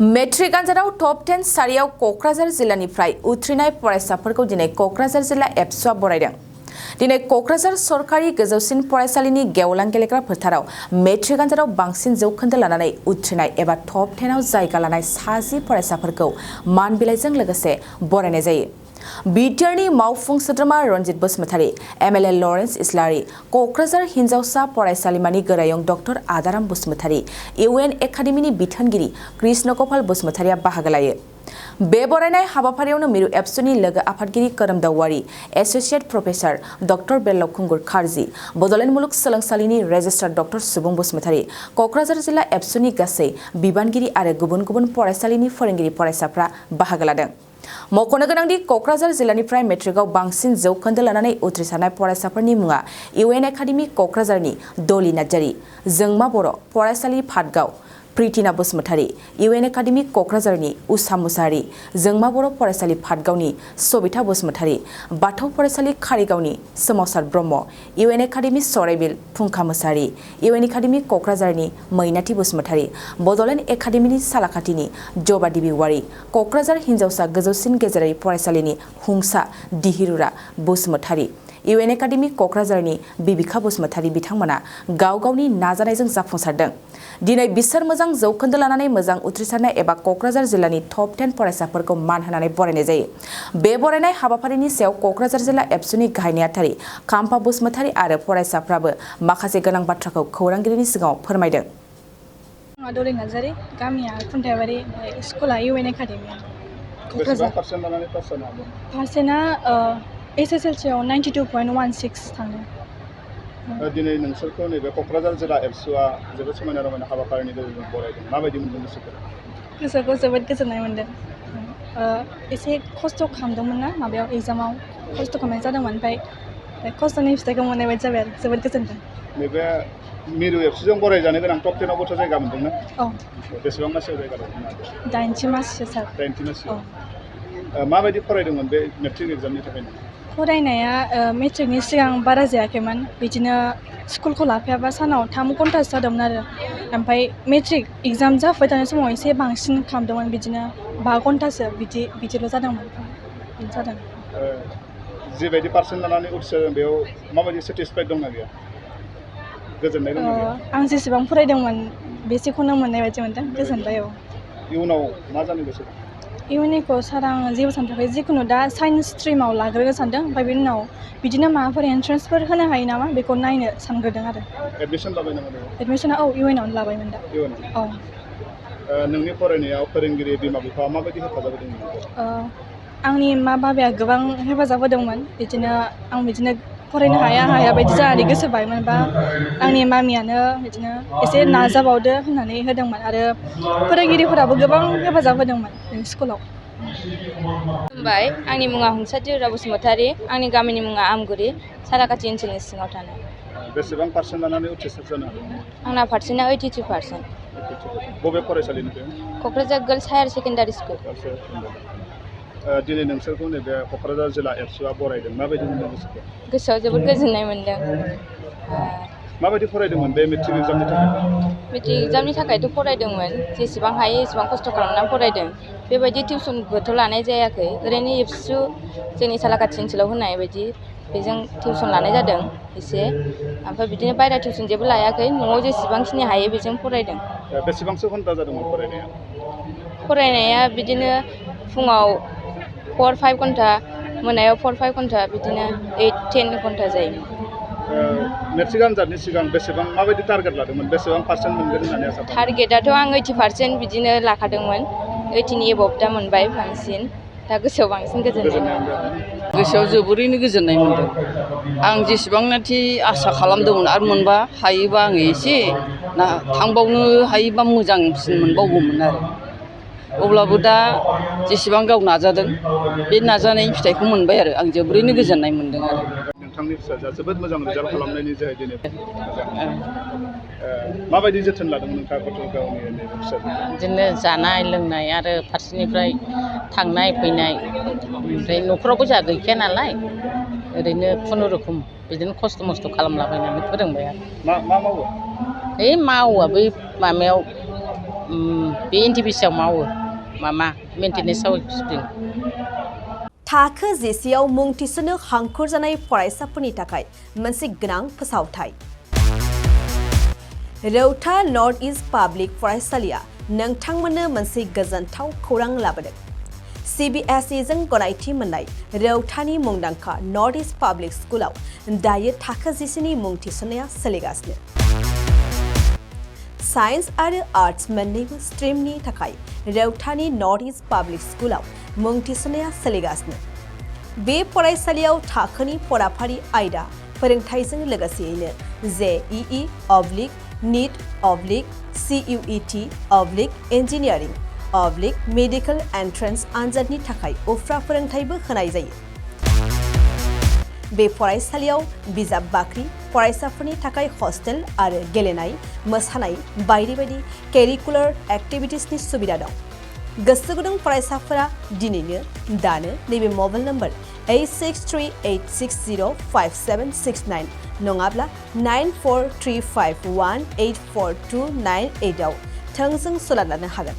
Matric आनजादाव top 10 सारियाव क'क्राझार जिल्लानिफ्राय उथ्रिनाय फरायसाफोरखौ दिनै क'क्राझार जिल्ला एबसुआ बरायदों। दिनै क'क्राझार सरकारि गोजौसिन फरायसालिनि गेवलां गेलेग्रा फोथाराव मेट्रिक आनजादाव बांसिन जौखोन्दो लानानै उथ्रिनाय एबा टप 10 आव जायगा लानाय 60 फरायसाफोरखौ मान बिलाइजों लोगोसे बरायनाय जायो। बिटिआरनि मावफुं सोद्रोमा रनजित बसुमतारी, एमएलए लरेन्स इस्लारि, क'क्राझार हिन्जावसा फरायसालिमानि गोरायुं डक्टर आदाराम बसुमतारी, इउएन एकाडेमिनि बिथोनगिरि कृष्ण गपाल बसुमतारीआ बाहागो लायो। बे बरायनाय हाबाफारियावनो मिरु एबसुनि लोगो आफादगिरि खोरोमदावारि, एसोसिएट प्रफेसर डक्टर बेल्लाव खुंगुर खारजि, बड'लेण्ड मुलुग सोलोंसालिनि रेजिस्ट्रार डक्टर सुबुं बसुमतारी, क'क्राझार जिल्ला एबसुनि गासै बिबानगिरि आरो गुबुन गुबुन फरायसालिनि फोरोंगिरि फरायसाफ्रा बाहागो लादों। मख'नो गोनांदि क'क्राझार जिल्लानिफ्राय मेट्रिकआव बांसिन जौखोन्दो लानानै उथ्रिसारनाय फरायसाफोरनि मुङा इउएन एकाडेमि क'क्राझारनि डली नार्जारी, जोंमा बर' फरायसालि पाटगाव प्रितिना बसुमतारी, इउएन एकाडेमि क'क्राझारनि उषा मुसाहारि, जोंमा बर' फरायसालि पाटगावनि सबिता बसुमतारी, बाथौ फरायसालि कारिगावनि सोमावसार ब्रह्म, इउएन एकाडेमि सराइबिल फुंखा मुसाहारि, इउएन एकाडेमि क'क्राझारनि मैनाथि बसुमतारी, बड'लेण्ड एकाडेमिनि सालाकाटिनि जबा देबि वारि, क'क्राझार हिन्जावसा गोजौसिन गेजेरारि फरायसालिनि हुंसा दिहिरुरा बसुमतारी, इउएन एकाडेमि क'क्राझारनि बिबिका बसुमतारी बिथांमोना गाव गावनि नाजानायजों जाफुंसारदों। दिनै बिसोर मोजां जौखोन्दो लानानै मोजां उथ्रिसारनाय एबा क'क्राझार जिल्लानि टप 10 फरायसाफोरखौ मान होनानै बरायनाय जायो। बे बरायनाय हाबाफारिनि सायाव क'क्राझार जिल्ला एबसुनि गाहाय नेहाथारि खाम्फा बसुमतारी आरो फरायसाफ्राबो माखासे गोनां बाथ्राखौ खौरांगिरिनि सिगाङाव फोरमायदों। डली नार्जारी, गामिया खुन्थायबारि, स्कुला इउएन एकाडेमि क'क्राझार। पार्सेन्टआ एसएसएलसियाव 92.16 थाङो। दिनै नोंसोरखौ नैबे क'क्राझार जिल्ला एबसुआ जोबोद समायना रमायना हाबाफारिनि गेजेरजों बरायदों। माबायदि मोनदों गोसोखौ जोबोद गोजोननाय मोनदों। एसे खस्थ' खालामदोंमोन ना, माबायाव एग्जामाव खस्थ' खालामनाय जादोंमोन, ओमफ्राय खस्थ'नि फिथाइखौ मोननाय बायदि जाबाय आरो जोबोद गोजोनदों। नैबे मिरु एबसुजों बरायजानो गोनां टप 10 आवबोथ' जायगा मोनदोंना? औ। बेसेबां मासियाव जायगा दं? 80 मासिसो सार। 80 मासियाव। माबायदि फरायदोंमोन बे मेट्रिक एग्जामनि थाखाय? फरायनाया मेट्रिकनि सिगां बारा जायाखैमोन, बिदिनो स्कुलखौ लाफायाबा सानाव 3 घन्टासो जादोंमोन आरो ओमफ्राय मेट्रिक एग्जाम जाफुबाय थानाय समाव एसे बांसिन खालामदोंमोन, बिदिनो 5 घन्टासो बिदिल' जादोंमोन। जादों। जिबायदि पार्सेन्ट लानानै उथ्रिसारदों बेयाव माबायदि सेटिसफाइड दंना गैया? गोजोननाय दंना गैया? आं जेसेबां फरायदोंमोन बेसेखौनो मोननाय बायदि मोनदों, गोजोनबाय। औ। इयुनाव मा जानो गोसो? इउनिखौ सार आं जेबो सानथ'वाखै, जिखुनु दा साइन्स स्ट्रिमाव लाग्रोनो सानदों, ओमफ्राय बेनि उनाव बिदिनो माबाफोर एन्ट्रेन्सफोर होनो हायो नामा बेखौ नायनो सानग्रोदों आरो। एडमिसन लाबाय नामा? एडमिसना औ इउएनआवनो लाबायमोन दा। औ। नोंनि फरायनायाव फोरोंगिरि बिमा बिफा माबायदि हेफाजाब होदोंमोन? आंनि मा बाबाया गोबां हेफाजाब होदोंमोन, बिदिनो आं बिदिनो फरायनो हाया बायदि जानानै गोसो बायमोनबा आंनि मामियानो बिदिनो एसे नाजाबावदो होननानै होदोंमोन, आरो फोरोंगिरिफोराबो गोबां हेफाजाब होदोंमोन स्कुलाव। खुलुमबाय, आंनि मुङा हुंसा दिहिरुरा बसुमतारी, आंनि गामिनि मुङा आमगुरि, सालाकाटि ओनसोलनि सिङाव थानाय। बेसेबां पार्सेन्ट लानानै उथ्रिसार जानो हादों? आंना पार्सेन्टआ 83%। बबे फरायसालिनिफ्राय? Kokrajhar girls higher secondary school. दिनै नोंसोरखौ नैबे क'क्राझार जिल्ला एबसुआ बरायदों, माबायदि मोनदों गोसोखौ? गोसोआव जोबोद गोजोननाय मोनदों। माबायदि फरायदोंमोन बे मेट्रिक एग्जामनि थाखाय? मेट्रिक एग्जामनि थाखायथ' फरायदोंमोन, जेसेबां हायो एसेबां खस्थ' खालामनानै फरायदों। बेबायदि टिउसनबोथ' लानाय जायाखै, ओरैनो एबसु जोंनि सालाकाटि ओनसोलाव होनाय बायदि बेजों टिउसन लानाय जादों एसे, ओमफ्राय बिदिनो बायरा टिउसन जेबो लायाखै, न'आव जेसेबांखिनि हायो बेजों फरायदों। बेसेबांसो घन्टा जादोंमोन फरायनाया? फरायनाया बिदिनो फुङाव 4-5 घन्टा, मोनायाव 4-5 घन्टा, बिदिनो 8-10 घन्टा जायोमोन। मेट्रिक आनजादनि सिगां बेसेबां माबायदि टारगेट लादोंमोन, बेसेबां पार्सेन्ट मोनगोन होननानै आसा खालामदों? टारगेटआथ' आं 80% बिदिनो लाखादोंमोन, 80नि एबभ दा मोनबाय बांसिन, दा गोसोआव बांसिन गोजोननाय मोनदों। गोसोआव जोबोरैनो गोजोननाय मोनदों। आं जेसेबांनाखि आसा खालामदोंमोन आरो मोनबा हायोबा आङो एसे थांबावनो हायोबा मोजांसिन मोनबावगौमोन आरो, अब्लाबो दा जेसेबां गाव नाजादों बे नाजानायनि फिथाइखौ मोनबाय आरो आं जोबोरैनो गोजोननाय मोनदों आरो। नोंथांनि फिसाजोआ जोबोद मोजां रिजाल्ट खालामनायनि जोहै दिनै माबायदि जोथोन लादोंमोन नोंथाङा गथ' गावनि फिसाजोखौ? बिदिनो जानाय लोंनाय आरो फारसेनिफ्राय थांनाय फैनाय, ओमफ्राय न'खरावबो जोंहा गैखाया नालाय, ओरैनो खुनुरुखुम बिदिनो खस्थ' मस्थ' खालामलाबायनानै फोरोंबाय आरो। मा मावो? मावा बै माबायाव बे एनटिपिसिआव मावो मामा मेन्टेनेन्सआव एक्सपिरियेन्स थाखो जिसेआव मुं थिसननो हांखुर जानाय फरायसाफोरनि थाखाय मोनसे गोनां फोसावथाय रौता नर्थ इस्ट पाब्लिक फरायसालिया नोंथांमोननो मोनसे गोजोनथाव खौरां लाबोदों CBSE जों गनायथि मोननाय रौतानि मुंदांखा नर्थ इस्ट पाब्लिक स्कुलाव दायो थाखो जिसेनि मुं थिसननाया सोलिगासिनो साइन्स आरो आर्ट्स मोन्नैबो स्ट्रिमनि थाखाय रौतानि नर्थ इस्ट पाब्लिक स्कुलाव मुं थिसननाया सोलिगासिनो बे फरायसालियाव थाखोनि फराफारि आयदा फोरोंथायजों लोगोसेयैनो JEE NEET CUET engineering medical entrance आनजादनि थाखाय उफ्रा फोरोंथायबो होनाय जायो बे फरायसालियाव बिजाब बाख्रि फरायसाफोरनि थाखाय हस्टेल आरो गेलेनाय मोसानाय बायदि बायदि केरिकुलार एक्टिभिटिसनि सुबिदा दं गोसो गुदुं फरायसाफोरा दिनैनो दानो नैबे मबाइल नम्बर 8638605769 नङाब्ला 9435184298 आव थोंजों सोलाद लानो हागोन